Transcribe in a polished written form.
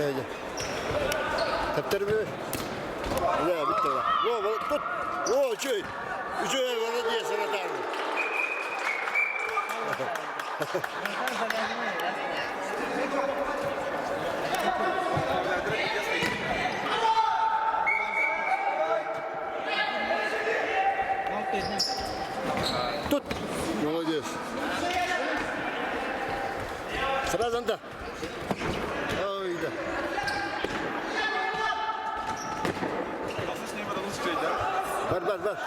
Тэрэһэ. Тэптэрби. Да, битте. Во, тут. О, үчүгэй. Үчүгэй, молодец, вратарь. Тут. Молодец. Сразу анда. Ой, да. Бар, бар, бар.